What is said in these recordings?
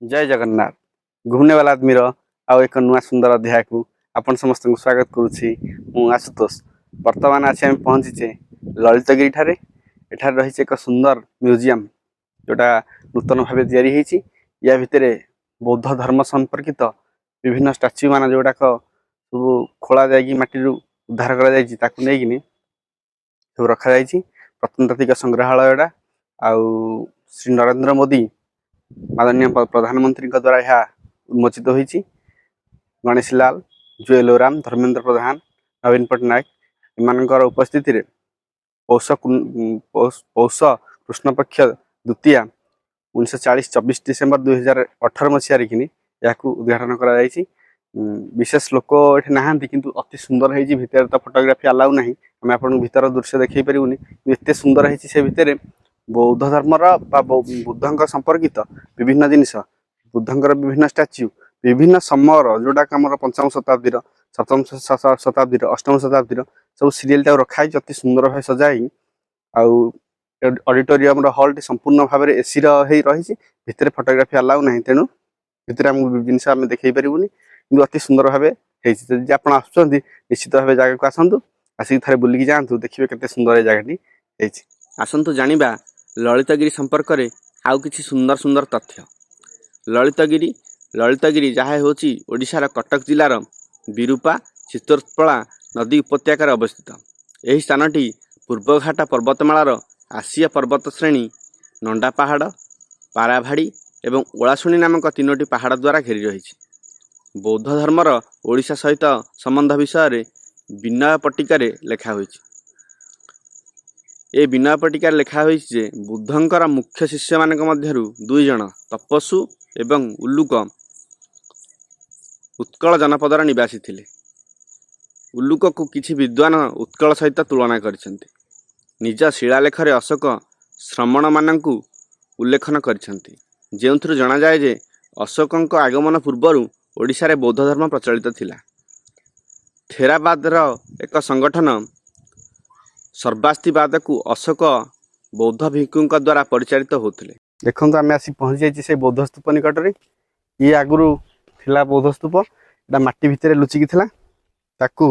ଜୟ ଜଗନ୍ନାଥ। ଘୁମନେ ବାଲା ଆଦମିର ଆଉ ଏକ ନୂଆ ସୁନ୍ଦର ଅଧ୍ୟାୟକୁ ଆପଣ ସମସ୍ତଙ୍କୁ ସ୍ୱାଗତ କରୁଛି ମୁଁ ଆଶୁତୋଷ। ବର୍ତ୍ତମାନ ଆସି ଆମେ ପହଞ୍ଚିଛେ ଲଳିତଗିରି ଠାରେ। ଏଠାରେ ରହିଛି ଏକ ସୁନ୍ଦର ମ୍ୟୁଜିୟମ, ଯୋଉଟା ନୂତନ ଭାବେ ତିଆରି ହେଇଛି। ୟା ଭିତରେ ବୌଦ୍ଧ ଧର୍ମ ସମ୍ପର୍କିତ ବିଭିନ୍ନ ଷ୍ଟାଚ୍ୟୁ ମାନ, ଯୋଉଟାକ ସବୁ ଖୋଳା ଯାଇକି ମାଟିରୁ ଉଦ୍ଧାର କରାଯାଇଛି, ତାକୁ ନେଇକିନି ସବୁ ରଖାଯାଇଛି। ପ୍ରତ୍ନତାତ୍ତ୍ୱିକ ସଂଗ୍ରହାଳୟଟା ଆଉ ଶ୍ରୀ ନରେନ୍ଦ୍ର ମୋଦି ମାନନୀୟ ପ୍ରଧାନମନ୍ତ୍ରୀଙ୍କ ଦ୍ୱାରା ଏହା ଉନ୍ମୋଚିତ ହୋଇଛି। ଗଣେଶୀ ଲାଲ, ଜୁଏଲ ଓରାମ, ଧର୍ମେନ୍ଦ୍ର ପ୍ରଧାନ, ନବୀନ ପଟ୍ଟନାୟକ ଏମାନଙ୍କର ଉପସ୍ଥିତିରେ ପୌଷ କୃଷ୍ଣପକ୍ଷ ଦ୍ୱିତୀୟା 1940 24 ଡିସେମ୍ବର 2018 ମସିହାରେ କିନି ଏହାକୁ ଉଦ୍ଘାଟନ କରାଯାଇଛି। ବିଶେଷ ଲୋକ ଏଠି ନାହାନ୍ତି, କିନ୍ତୁ ଅତି ସୁନ୍ଦର ହେଇଛି। ଭିତରେ ତ ଫଟୋଗ୍ରାଫି ଆଲାଉ ନାହିଁ, ଆମେ ଆପଣଙ୍କୁ ଭିତର ଦୃଶ୍ୟ ଦେଖେଇ ପାରିବୁନି। କିନ୍ତୁ ଏତେ ସୁନ୍ଦର ହେଇଛି, ସେ ଭିତରେ ବୌଦ୍ଧ ଧର୍ମର ବା ବୁଦ୍ଧଙ୍କ ସମ୍ପର୍କିତ ବିଭିନ୍ନ ଜିନିଷ, ବୁଦ୍ଧଙ୍କର ବିଭିନ୍ନ ଷ୍ଟାଚ୍ୟୁ, ବିଭିନ୍ନ ସମୟର, ଯୋଉଟାକି ଆମର ପଞ୍ଚମ ଶତାବ୍ଦୀର, ସପ୍ତମ ଶତାବ୍ଦୀର, ଅଷ୍ଟମ ଶତାବ୍ଦୀର ସବୁ ସିରିଏଲଟାକୁ ରଖା ହେଇଛି, ଅତି ସୁନ୍ଦର ଭାବେ ସଜା ହେଇକି। ଆଉ ଅଡିଟୋରିୟମର ହଲଟି ସମ୍ପୂର୍ଣ୍ଣ ଭାବରେ ଏସିର ହେଇ ରହିଛି। ଭିତରେ ଫଟୋଗ୍ରାଫି ଆଲାଉ ନାହିଁ, ତେଣୁ ଭିତରେ ଆମକୁ ଜିନିଷ ଆମେ ଦେଖେଇ ପାରିବୁନି। କିନ୍ତୁ ଅତି ସୁନ୍ଦର ଭାବେ ହେଇଛି। ଯଦି ଆପଣ ଆସୁଛନ୍ତି, ନିଶ୍ଚିତ ଭାବେ ଜାଗାକୁ ଆସନ୍ତୁ, ଆସିକି ଥରେ ବୁଲିକି ଯାଆନ୍ତୁ, ଦେଖିବେ କେତେ ସୁନ୍ଦର ଏ ଜାଗାଟି ହେଇଛି। ଆସନ୍ତୁ ଜାଣିବା ଲଳିତଗିରି ସମ୍ପର୍କରେ ଆଉ କିଛି ସୁନ୍ଦର ସୁନ୍ଦର ତଥ୍ୟ। ଲଳିତଗିରି, ଲଳିତଗିରି ଯାହା ହେଉଛି ଓଡ଼ିଶାର କଟକ ଜିଲ୍ଲାର ବିରୂପା ଚିତ୍ରୋତ୍ପଳା ନଦୀ ଉପତ୍ୟକାରେ ଅବସ୍ଥିତ। ଏହି ସ୍ଥାନଟି ପୂର୍ବଘାଟ ପର୍ବତମାଳାର ଆସିଆ ପର୍ବତ ଶ୍ରେଣୀ, ନଣ୍ଡା ପାହାଡ଼, ପାରାଭାଡ଼ି ଏବଂ ଓଳାଶୁଣୀ ନାମକ ତିନୋଟି ପାହାଡ଼ ଦ୍ୱାରା ଘେରି ରହିଛି। ବୌଦ୍ଧ ଧର୍ମର ଓଡ଼ିଶା ସହିତ ସମ୍ବନ୍ଧ ବିଷୟରେ ବିନୟ ପଟ୍ଟିକାରେ ଲେଖା ହୋଇଛି। ଏ ବିନୟ ପଟ୍ଟିକାରେ ଲେଖା ହୋଇଛି ଯେ ବୁଦ୍ଧଙ୍କର ମୁଖ୍ୟ ଶିଷ୍ୟମାନଙ୍କ ମଧ୍ୟରୁ ଦୁଇ ଜଣ, ତପସ୍ୱୀ ଏବଂ ଉଲୁକ, ଉତ୍କଳ ଜନପଦର ନିବାସୀ ଥିଲେ। ଉଲୁକକୁ କିଛି ବିଦ୍ୱାନ ଉତ୍କଳ ସହିତ ତୁଳନା କରିଛନ୍ତି। ନିଜ ଶିଳାଲେଖରେ ଅଶୋକ ଶ୍ରମଣମାନଙ୍କୁ ଉଲ୍ଲେଖନ କରିଛନ୍ତି, ଯେଉଁଥିରୁ ଜଣାଯାଏ ଯେ ଅଶୋକଙ୍କ ଆଗମନ ପୂର୍ବରୁ ଓଡ଼ିଶାରେ ବୌଦ୍ଧ ଧର୍ମ ପ୍ରଚଳିତ ଥିଲା। ଥେରାବାଦର ଏକ ସଂଗଠନ ସର୍ବାସ୍ତିବାଦକୁ ଅଶୋକ ବୌଦ୍ଧ ଭିକ୍ଷୁଙ୍କ ଦ୍ୱାରା ପରିଚାଳିତ ହେଉଥିଲେ। ଦେଖନ୍ତୁ, ଆମେ ଆସି ପହଞ୍ଚି ଯାଇଛୁ ସେଇ ବୌଦ୍ଧ ସ୍ତୂପ ନିକଟରେ। ଇଏ ଆଗରୁ ଥିଲା ବୌଦ୍ଧ ସ୍ତୂପ। ଏଇଟା ମାଟି ଭିତରେ ଲୁଚିକି ଥିଲା, ତାକୁ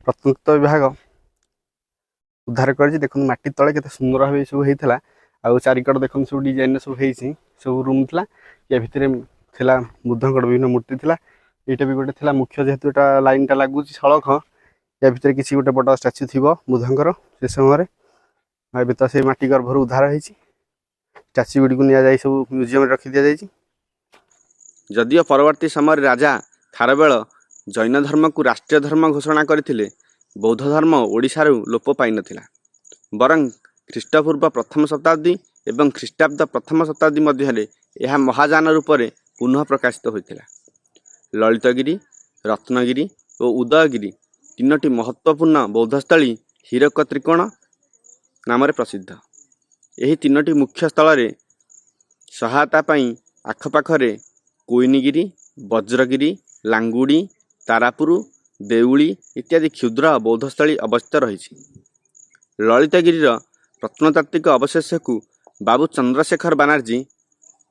ପ୍ରତ୍ନତତ୍ତ୍ୱ ବିଭାଗ ଉଦ୍ଧାର କରିଛି। ଦେଖନ୍ତୁ, ମାଟି ତଳେ କେତେ ସୁନ୍ଦର ଭାବେ ସବୁ ହେଇଥିଲା। ଆଉ ଚାରିକଡ଼ ଦେଖନ୍ତୁ, ସବୁ ଡିଜାଇନର ସବୁ ହେଇଛି। ସବୁ ରୁମ୍ ଥିଲା, ୟା ଭିତରେ ଥିଲା ବୁଦ୍ଧଙ୍କର ବିଭିନ୍ନ ମୂର୍ତ୍ତି ଥିଲା। ଏଇଟା ବି ଗୋଟେ ଥିଲା ମୁଖ୍ୟ, ଯେହେତୁ ଏଇଟା ଲାଇନଟା ଲାଗୁଛି ସଳଖ। ୟା ଭିତରେ କିଛି ଗୋଟେ ବଡ଼ ଷ୍ଟାଚ୍ୟୁ ଥିବ ବୁଦ୍ଧଙ୍କର ସେ ସମୟରେ। ଆଉ ଏବେ ତ ସେଇ ମାଟି ଗର୍ଭରୁ ଉଦ୍ଧାର ହେଇଛି। ଷ୍ଟାଚ୍ୟୁ ଗୁଡ଼ିକୁ ନିଆଯାଇ ସବୁ ମ୍ୟୁଜିୟମରେ ରଖି ଦିଆଯାଇଛି। ଯଦିଓ ପରବର୍ତ୍ତୀ ସମୟରେ ରାଜା ଖାରବେଳ ଜୈନ ଧର୍ମକୁ ରାଷ୍ଟ୍ରୀୟ ଧର୍ମ ଘୋଷଣା କରିଥିଲେ, ବୌଦ୍ଧ ଧର୍ମ ଓଡ଼ିଶାରୁ ଲୋପ ପାଇନଥିଲା। ବରଂ ଖ୍ରୀଷ୍ଟପୂର୍ବ ପ୍ରଥମ ଶତାବ୍ଦୀ ଏବଂ ଖ୍ରୀଷ୍ଟାବ୍ଦ ପ୍ରଥମ ଶତାବ୍ଦୀ ମଧ୍ୟରେ ଏହା ମହାଯାନ ରୂପରେ ପୁନଃ ପ୍ରକାଶିତ ହୋଇଥିଲା। ଲଳିତଗିରି, ରତ୍ନଗିରି ଓ ଉଦୟଗିରି ତିନୋଟି ମହତ୍ତ୍ୱପୂର୍ଣ୍ଣ ବୌଦ୍ଧସ୍ଥଳୀ ହୀରକ ତ୍ରିକୋଣ ନାମରେ ପ୍ରସିଦ୍ଧ। ଏହି ତିନୋଟି ମୁଖ୍ୟ ସ୍ଥଳରେ ସହାୟତା ପାଇଁ ଆଖପାଖରେ କୋଇନିଗିରି, ବଜ୍ରଗିରି, ଲାଙ୍ଗୁଡ଼ି, ତାରାପୁର, ଦେଉଳି ଇତ୍ୟାଦି କ୍ଷୁଦ୍ର ବୌଦ୍ଧସ୍ଥଳୀ ଅବସ୍ଥିତ ରହିଛି। ଲଳିତଗିରିର ପ୍ରତ୍ନତାତ୍ତ୍ୱିକ ଅବଶେଷକୁ ବାବୁ ଚନ୍ଦ୍ରଶେଖର ବାନାର୍ଜୀ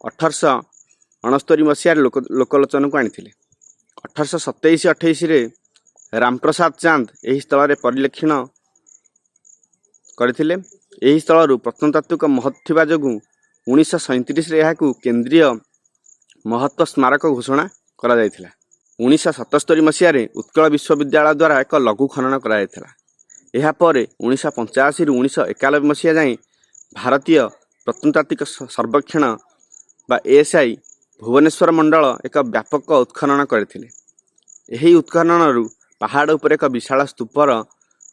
1869 ମସିହାରେ ଲୋକଲୋଚନକୁ ଆଣିଥିଲେ। 1827-28ରେ ରାମପ୍ରସାଦ ଚାନ୍ଦ ଏହି ସ୍ଥଳରେ ପରିଲକ୍ଷଣ କରିଥିଲେ। ଏହି ସ୍ଥଳରୁ ପ୍ରତ୍ନତାତ୍ତ୍ୱିକ ମହତ୍ତ୍ୱ ଥିବା ଯୋଗୁଁ 1937ରେ ଏହାକୁ କେନ୍ଦ୍ରୀୟ ମହତ୍ତ୍ୱ ସ୍ମାରକ ଘୋଷଣା କରାଯାଇଥିଲା। 1977 ମସିହାରେ ଉତ୍କଳ ବିଶ୍ୱବିଦ୍ୟାଳୟ ଦ୍ୱାରା ଏକ ଲଘୁ ଖନନ କରାଯାଇଥିଲା। ଏହାପରେ 1985ରୁ 1991 ମସିହା ଯାଏଁ ଭାରତୀୟ ପ୍ରତ୍ନତାତ୍ତ୍ୱିକ ସର୍ବେକ୍ଷଣ ବା ଏଏସ୍ଆଇ ଭୁବନେଶ୍ୱର ମଣ୍ଡଳ ଏକ ବ୍ୟାପକ ଉତ୍ଖନନ କରିଥିଲେ। ଏହି ଉତ୍ଖନନରୁ ପାହାଡ଼ ଉପରେ ଏକ ବିଶାଳ ସ୍ତୂପର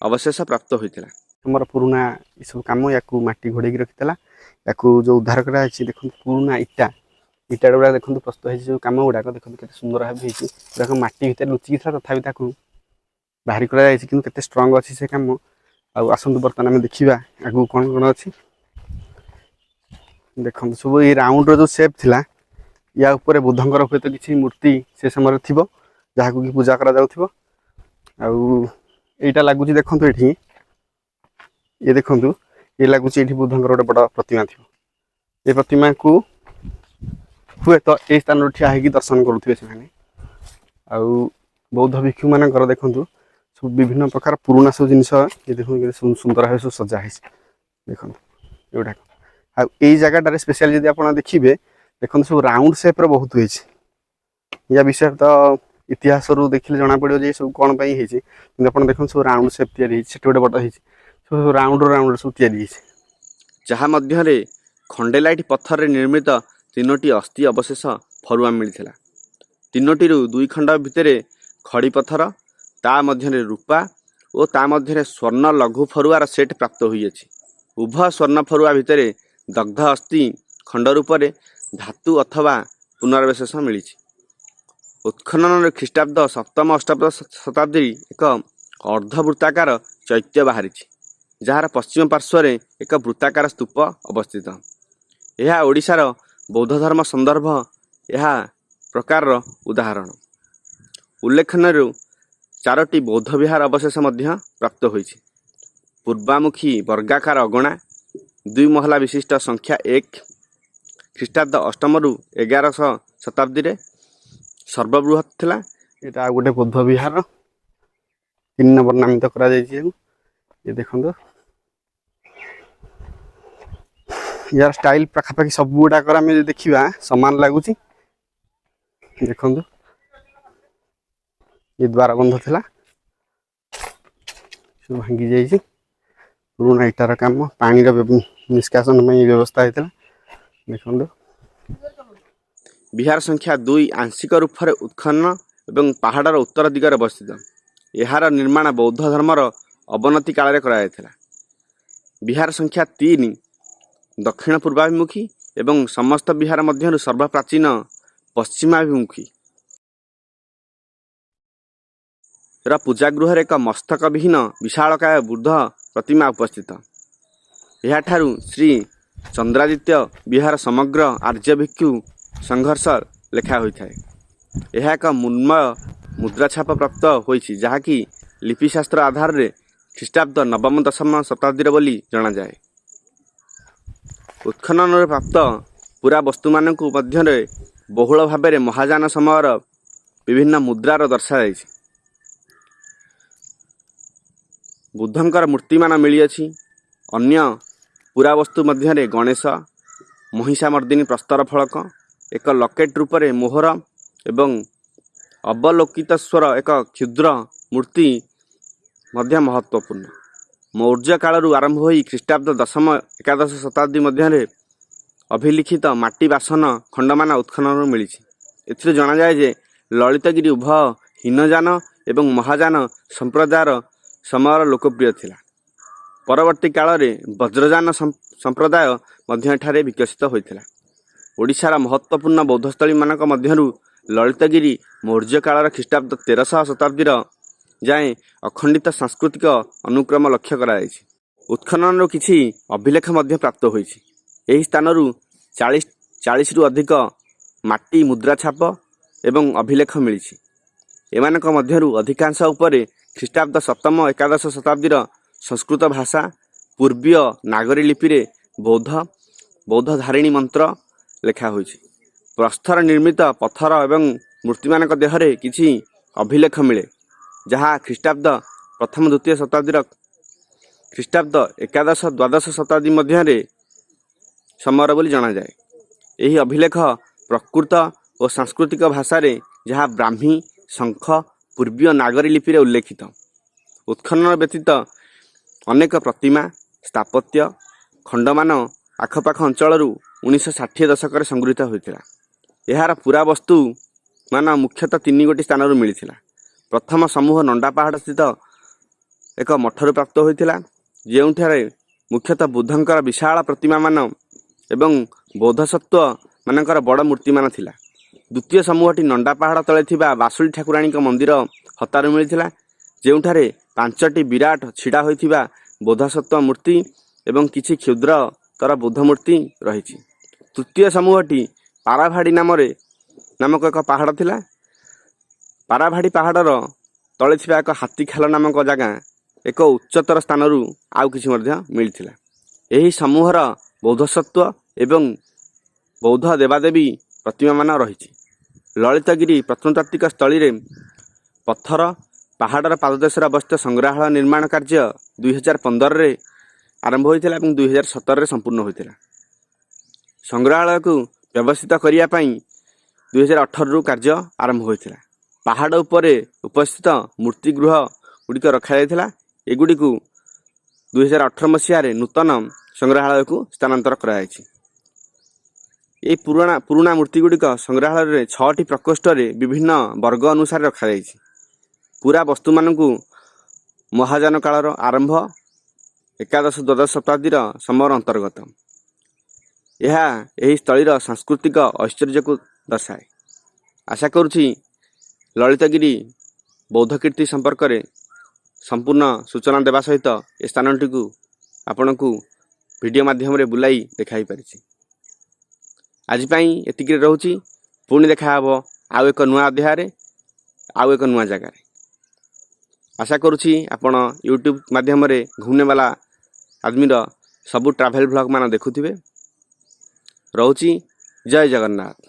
ଅବଶେଷ ପ୍ରାପ୍ତ ହୋଇଥିଲା। ଆମର ପୁରୁଣା ଏସବୁ କାମ, ୟାକୁ ମାଟି ଘୋଡ଼େଇକି ରଖିଥିଲା। ୟାକୁ ଯେଉଁ ଉଦ୍ଧାର କରାଯାଇଛି, ଦେଖନ୍ତୁ, ପୁରୁଣା ଇଟା ଗୁଡ଼ା ଦେଖନ୍ତୁ, ପ୍ରସ୍ତୁତ ହେଇଛି। ଯେଉଁ କାମ ଗୁଡ଼ାକ ଦେଖନ୍ତୁ, କେତେ ସୁନ୍ଦର ଭାବେ ହେଇଛି। ଏଗୁଡ଼ାକ ମାଟି ଭିତରେ ଲୁଚିକି ଥିଲା, ତଥାପି ତାକୁ ବାହାରି କରାଯାଇଛି। କିନ୍ତୁ କେତେ ଷ୍ଟ୍ରଙ୍ଗ ଅଛି ସେ କାମ। ଆଉ ଆସନ୍ତୁ, ବର୍ତ୍ତମାନ ଆମେ ଦେଖିବା ଆଗକୁ କ'ଣ କ'ଣ ଅଛି। ଦେଖନ୍ତୁ, ସବୁ ଏଇ ରାଉଣ୍ଡର ଯେଉଁ ସେପ୍ ଥିଲା, ୟା ଉପରେ ବୁଦ୍ଧଙ୍କର ହୁଏତ କିଛି ମୂର୍ତ୍ତି ସେ ସମୟରେ ଥିବ, ଯାହାକୁ କି ପୂଜା କରାଯାଉଥିବ। ଆଉ ଏଇଟା ଲାଗୁଛି, ଦେଖନ୍ତୁ ଏଠି, ଇଏ ଦେଖନ୍ତୁ, ଇଏ ଲାଗୁଛି ଏଇଠି ବୁଦ୍ଧଙ୍କର ଗୋଟେ ବଡ଼ ପ୍ରତିମା ଥିବ। ଏ ପ୍ରତିମାକୁ ହୁଏତ ଏଇ ସ୍ଥାନରୁ ଠିଆ ହେଇକି ଦର୍ଶନ କରୁଥିବେ ସେମାନେ। ଆଉ ବୌଦ୍ଧ ଭିକ୍ଷୁମାନଙ୍କର ଦେଖନ୍ତୁ, ସବୁ ବିଭିନ୍ନ ପ୍ରକାର ପୁରୁଣା ସବୁ ଜିନିଷ। ଏ ଦେଖନ୍ତୁ, କେତେ ସୁନ୍ଦର ଭାବେ ସବୁ ସଜା ହେଇଛି, ଦେଖନ୍ତୁ ଏଗୁଡ଼ାକ। ଆଉ ଏଇ ଜାଗାଟାରେ ସ୍ପେଶାଲି ଯଦି ଆପଣ ଦେଖିବେ, ଦେଖନ୍ତୁ, ସବୁ ରାଉଣ୍ଡ ସେପ୍ର ବହୁତ ହେଇଛି। ୟା ବିଷୟରେ ତ ଇତିହାସରୁ ଦେଖିଲେ ଜଣାପଡ଼ିବ ଯେ ଏ ସବୁ କ'ଣ ପାଇଁ ହେଇଛି। କିନ୍ତୁ ଆପଣ ଦେଖନ୍ତୁ, ସବୁ ରାଉଣ୍ଡ ସେପ୍ ତିଆରି ହେଇଛି। ସେଠି ଗୋଟେ ବଡ଼ ହେଇଛି। ସବୁ ରାଉଣ୍ଡ ରାଉଣ୍ଡ ସବୁ ତିଆରି ହେଇଛି, ଯାହା ମଧ୍ୟରେ ଖଣ୍ଡେଲାଇଟ୍ ପଥରରେ ନିର୍ମିତ ତିନୋଟି ଅସ୍ଥି ଅବଶେଷ ଫରୁଆ ମିଳିଥିଲା। ତିନୋଟିରୁ ଦୁଇ ଖଣ୍ଡ ଭିତରେ ଖଡ଼ି ପଥର, ତା ମଧ୍ୟରେ ରୂପା ଓ ତା ମଧ୍ୟରେ ସ୍ୱର୍ଣ୍ଣ ଲଘୁ ଫରୁଆର ସେଟ୍ ପ୍ରାପ୍ତ ହୋଇଅଛି। ଉଭୟ ସ୍ୱର୍ଣ୍ଣ ଫରୁଆ ଭିତରେ ଦଗ୍ଧ ଅସ୍ଥି ଖଣ୍ଡ ରୂପରେ ଧାତୁ ଅଥବା ପୁନରାବଶେଷ ମିଳିଛି। ଉତ୍ଖନନରେ ଖ୍ରୀଷ୍ଟାବ୍ଦ ସପ୍ତମ ଅଷ୍ଟମ ଶତାବ୍ଦୀ ଏକ ଅର୍ଦ୍ଧବୃତ୍ତାକାର ଚୈତ୍ୟ ବାହାରିଛି, ଯାହାର ପଶ୍ଚିମ ପାର୍ଶ୍ୱରେ ଏକ ବୃତ୍ତାକାର ସ୍ତୂପ ଅବସ୍ଥିତ। ଏହା ଓଡ଼ିଶାର ବୌଦ୍ଧ ଧର୍ମ ସନ୍ଦର୍ଭ ଏହା ପ୍ରକାରର ଉଦାହରଣ। ଉଲ୍ଲେଖନରୁ ଚାରୋଟି ବୌଦ୍ଧ ବିହାର ଅବଶେଷ ମଧ୍ୟ ପ୍ରାପ୍ତ ହୋଇଛି। ପୂର୍ବାମୁଖୀ ବର୍ଗାକାର ଅଗଣା, ଦୁଇ ମହଲା ବିଶିଷ୍ଟ, ସଂଖ୍ୟା 1, ଖ୍ରୀଷ୍ଟାବ୍ଦ ଅଷ୍ଟମରୁ 11ଶହ ଶତାବ୍ଦୀରେ ସର୍ବବୃହତ୍ ଥିଲା। ଏଇଟା ଆଉ ଗୋଟେ ବୌଦ୍ଧ ବିହାର, 3 ନମ୍ବର ନାମିତ କରାଯାଇଛି ଏହାକୁ। ଏ ଦେଖନ୍ତୁ, ୟାର ଷ୍ଟାଇଲ ପାଖାପାଖି ସବୁ ଗୁଡ଼ାକର ଆମେ ଯଦି ଦେଖିବା ସମାନ ଲାଗୁଛି। ଦେଖନ୍ତୁ, ଏ ଦ୍ୱାର ବନ୍ଧ ଥିଲା, ସବୁ ଭାଙ୍ଗି ଯାଇଛି। ପୁରୁଣା ଇଟାର କାମ, ପାଣିର ନିଷ୍କାସନ ପାଇଁ ବ୍ୟବସ୍ଥା ହେଇଥିଲା, ଦେଖନ୍ତୁ। ବିହାର ସଂଖ୍ୟା 2 ଆଂଶିକ ରୂପରେ ଉତ୍ଖନନ ଏବଂ ପାହାଡ଼ର ଉତ୍ତର ଦିଗରେ ଅବସ୍ଥିତ। ଏହାର ନିର୍ମାଣ ବୌଦ୍ଧ ଧର୍ମର ଅବନତି କାଳରେ କରାଯାଇଥିଲା। ବିହାର ସଂଖ୍ୟା 3 ଦକ୍ଷିଣ ପୂର୍ବାଭିମୁଖୀ ଏବଂ ସମସ୍ତ ବିହାର ମଧ୍ୟରୁ ସର୍ବପ୍ରାଚୀନ ପଶ୍ଚିମାଭିମୁଖୀ ର ପୂଜାଗୃହରେ ଏକ ମସ୍ତକବିହୀନ ବିଶାଳକାୟ ବୁଦ୍ଧ ପ୍ରତିମା ଉପସ୍ଥିତ। ଏହାଠାରୁ ଶ୍ରୀ ଚନ୍ଦ୍ରାଦିତ୍ୟ ବିହାର ସମଗ୍ର ଆର୍ଯ୍ୟ ଭିକ୍ଷୁ ସଂଘର୍ଷ ଲେଖା ହୋଇଥାଏ। ଏହା ଏକ ମୃଣ୍ମୟ ମୁଦ୍ରାଛାପ ପ୍ରାପ୍ତ ହୋଇଛି, ଯାହାକି ଲିପିଶାସ୍ତ୍ର ଆଧାରରେ ଖ୍ରୀଷ୍ଟାବ୍ଦ ନବମ ଦଶମ ଶତାବ୍ଦୀର ବୋଲି ଜଣାଯାଏ। ଉତ୍ଖନନରେ ପ୍ରାପ୍ତ ପୁରାବସ୍ତୁମାନଙ୍କୁ ମଧ୍ୟରେ ବହୁଳ ଭାବରେ ମହାଯାନ ସମୟର ବିଭିନ୍ନ ମୁଦ୍ରାର ଦର୍ଶାଯାଇଛି। ବୁଦ୍ଧଙ୍କର ମୂର୍ତ୍ତିମାନ ମିଳିଅଛି। ଅନ୍ୟ ପୁରାବସ୍ତୁ ମଧ୍ୟରେ ଗଣେଶ, ମହିଷାମର୍ଦ୍ଦିନୀ ପ୍ରସ୍ତର ଫଳକ, ଏକ ଲକେଟ ରୂପରେ ମୋହର ଏବଂ ଅବଲୋକିତେଶ୍ୱର ଏକ କ୍ଷୁଦ୍ର ମୂର୍ତ୍ତି ମଧ୍ୟ ମହତ୍ତ୍ୱପୂର୍ଣ୍ଣ। ମୌର୍ଯ୍ୟ କାଳରୁ ଆରମ୍ଭ ହୋଇ ଖ୍ରୀଷ୍ଟାବ୍ଦ ଦଶମ ଏକାଦଶ ଶତାବ୍ଦୀ ମଧ୍ୟରେ ଅଭିଲିଖିତ ମାଟି ବାସନ ଖଣ୍ଡମାନ ଉତ୍ଖନନରୁ ମିଳିଛି। ଏଥିରୁ ଜଣାଯାଏ ଯେ ଲଳିତଗିରି ଉଭୟ ହୀନଯାନ ଏବଂ ମହାଯାନ ସମ୍ପ୍ରଦାୟର ସମୟର ଲୋକପ୍ରିୟ ଥିଲା। ପରବର୍ତ୍ତୀ କାଳରେ ବଜ୍ରଯାନ ସମ୍ପ୍ରଦାୟ ମଧ୍ୟ ଏଠାରେ ବିକଶିତ ହୋଇଥିଲା। ଓଡ଼ିଶାର ମହତ୍ତ୍ୱପୂର୍ଣ୍ଣ ବୌଦ୍ଧସ୍ଥଳୀମାନଙ୍କ ମଧ୍ୟରୁ ଲଳିତଗିରି ମୌର୍ଯ୍ୟ କାଳର ଖ୍ରୀଷ୍ଟାବ୍ଦ 13ଶହ ଶତାବ୍ଦୀର ଯାଏଁ ଅଖଣ୍ଡିତ ସାଂସ୍କୃତିକ ଅନୁକ୍ରମ ଲକ୍ଷ୍ୟ କରାଯାଇଛି। ଉତ୍ଖନନରୁ କିଛି ଅଭିଲେଖ ମଧ୍ୟ ପ୍ରାପ୍ତ ହୋଇଛି। ଏହି ସ୍ଥାନରୁ 40ରୁ ଅଧିକ ମାଟି ମୁଦ୍ରାଛାପ ଏବଂ ଅଭିଲେଖ ମିଳିଛି। ଏମାନଙ୍କ ମଧ୍ୟରୁ ଅଧିକାଂଶ ଉପରେ ଖ୍ରୀଷ୍ଟାବ୍ଦ ସପ୍ତମ ଏକାଦଶ ଶତାବ୍ଦୀର ସଂସ୍କୃତ ଭାଷା ପୂର୍ବୀୟ ନାଗରୀ ଲିପିରେ ବୌଦ୍ଧ ଧାରିଣୀ ମନ୍ତ୍ର ଲେଖା ହୋଇଛି। ପ୍ରସ୍ତର ନିର୍ମିତ ପଥର ଏବଂ ମୂର୍ତ୍ତିମାନଙ୍କ ଦେହରେ କିଛି ଅଭିଲେଖ ମିଳେ, ଯାହା ଖ୍ରୀଷ୍ଟାବ୍ଦ ପ୍ରଥମ ଦ୍ୱିତୀୟ ଶତାବ୍ଦୀର ଖ୍ରୀଷ୍ଟାବ୍ଦ ଏକାଦଶ ଦ୍ୱାଦଶ ଶତାବ୍ଦୀ ମଧ୍ୟରେ ସମୟର ବୋଲି ଜଣାଯାଏ। ଏହି ଅଭିଲେଖ ପ୍ରାକୃତ ଓ ସାଂସ୍କୃତିକ ଭାଷାରେ, ଯାହା ବ୍ରାହ୍ମୀ, ଶଙ୍ଖ, ପୂର୍ବୀୟ ନାଗରୀ ଲିପିରେ ଉଲ୍ଲେଖିତ। ଉତ୍ଖନନ ବ୍ୟତୀତ ଅନେକ ପ୍ରତିମା, ସ୍ଥାପତ୍ୟ ଖଣ୍ଡମାନ ଆଖପାଖ ଅଞ୍ଚଳରୁ 1960 ଦଶକରେ ସଂଗୃହୀତ ହୋଇଥିଲା। ଏହାର ପୁରାବସ୍ତୁ ମାନ ମୁଖ୍ୟତଃ ତିନି ଗୋଟି ସ୍ଥାନରୁ ମିଳିଥିଲା। ପ୍ରଥମ ସମୂହ ନଣ୍ଡା ପାହାଡ଼ ସ୍ଥିତ ଏକ ମଠରୁ ପ୍ରାପ୍ତ ହୋଇଥିଲା, ଯେଉଁଠାରେ ମୁଖ୍ୟତଃ ବୁଦ୍ଧଙ୍କର ବିଶାଳ ପ୍ରତିମାମାନ ଏବଂ ବୌଦ୍ଧସତ୍ତ୍ୱ ମାନଙ୍କର ବଡ଼ ମୂର୍ତ୍ତିମାନ ଥିଲା। ଦ୍ୱିତୀୟ ସମୂହଟି ନଣ୍ଡା ପାହାଡ଼ ତଳେ ଥିବା ବାସୁଳି ଠାକୁରାଣୀଙ୍କ ମନ୍ଦିର ହତାରୁ ମିଳିଥିଲା, ଯେଉଁଠାରେ ପାଞ୍ଚଟି ବିରାଟ ଛିଡ଼ା ହୋଇଥିବା ବୋଧିସତ୍ତ୍ୱ ମୂର୍ତ୍ତି ଏବଂ କିଛି କ୍ଷୁଦ୍ରତର ବୁଦ୍ଧ ମୂର୍ତ୍ତି ରହିଛି। ତୃତୀୟ ସମୂହଟି ପାରାଭାଡ଼ି ନାମକ ଏକ ପାହାଡ଼ ଥିଲା। ପାରାଭାଡ଼ି ପାହାଡ଼ର ତଳେ ଥିବା ଏକ ହାତୀଖାଲ ନାମକ ଜାଗା ଏକ ଉଚ୍ଚତର ସ୍ଥାନରୁ ଆଉ କିଛି ମଧ୍ୟ ମିଳିଥିଲା। ଏହି ସମୂହର ବୌଦ୍ଧସତ୍ତ୍ୱ ଏବଂ ବୌଦ୍ଧ ଦେବାଦେବୀ ପ୍ରତିମାମାନ ରହିଛି। ଲଳିତଗିରି ପ୍ରତ୍ନତାତ୍ତ୍ୱିକ ସ୍ଥଳୀରେ ପଥର ପାହାଡ଼ର ପାଦଦେଶରେ ଅବସ୍ଥିତ ସଂଗ୍ରହାଳୟ ନିର୍ମାଣ କାର୍ଯ୍ୟ 2015ରେ ଆରମ୍ଭ ହୋଇଥିଲା ଏବଂ 2017ରେ ସମ୍ପୂର୍ଣ୍ଣ ହୋଇଥିଲା। ସଂଗ୍ରହାଳୟକୁ ବ୍ୟବସ୍ଥିତ କରିବା ପାଇଁ 2018ରୁ କାର୍ଯ୍ୟ ଆରମ୍ଭ ହୋଇଥିଲା। ପାହାଡ଼ ଉପରେ ଉପସ୍ଥିତ ମୂର୍ତ୍ତି ଗୃହ ଗୁଡ଼ିକ ରଖାଯାଇଥିଲା। ଏଗୁଡ଼ିକୁ 2018 ମସିହାରେ ନୂତନ ସଂଗ୍ରହାଳୟକୁ ସ୍ଥାନାନ୍ତର କରାଯାଇଛି। ଏହି ପୁରୁଣା ପୁରୁଣା ମୂର୍ତ୍ତି ଗୁଡ଼ିକ ସଂଗ୍ରହାଳୟରେ ଛଅଟି ପ୍ରକୋଷ୍ଠରେ ବିଭିନ୍ନ ବର୍ଗ ଅନୁସାରେ ରଖାଯାଇଛି। ପୁରା ବସ୍ତୁମାନଙ୍କୁ ମହାଯାନ କାଳର ଆରମ୍ଭ, ଏକାଦଶ ଦ୍ୱାଦଶ ଶତାବ୍ଦୀର ସମୟର ଅନ୍ତର୍ଗତ। ଏହା ଏହି ସ୍ଥଳୀର ସାଂସ୍କୃତିକ ଐଶ୍ୱର୍ଯ୍ୟକୁ ଦର୍ଶାଏ। ଆଶା କରୁଛି, ଲଳିତଗିରି ବୌଦ୍ଧ କୀର୍ତ୍ତି ସମ୍ପର୍କରେ ସମ୍ପୂର୍ଣ୍ଣ ସୂଚନା ଦେବା ସହିତ ଏ ସ୍ଥାନଟିକୁ ଆପଣଙ୍କୁ ଭିଡ଼ିଓ ମାଧ୍ୟମରେ ବୁଲାଇ ଦେଖାଇ ପାରିଛି। ଆଜି ପାଇଁ ଏତିକିରେ ରହୁଛି। ପୁଣି ଦେଖାହେବ ଆଉ ଏକ ନୂଆ ଅଧ୍ୟାୟରେ, ଆଉ ଏକ ନୂଆ ଜାଗାରେ। ଆଶା କରୁଛି, ଆପଣ ୟୁଟ୍ୟୁବ୍ ମାଧ୍ୟମରେ ଘୁମନେବାଲା ଆଦମିର ସବୁ ଟ୍ରାଭେଲ୍ ଭ୍ଲଗ୍ ମାନ ଦେଖୁଥିବେ। ରହୁଛି, ଜୟ ଜଗନ୍ନାଥ।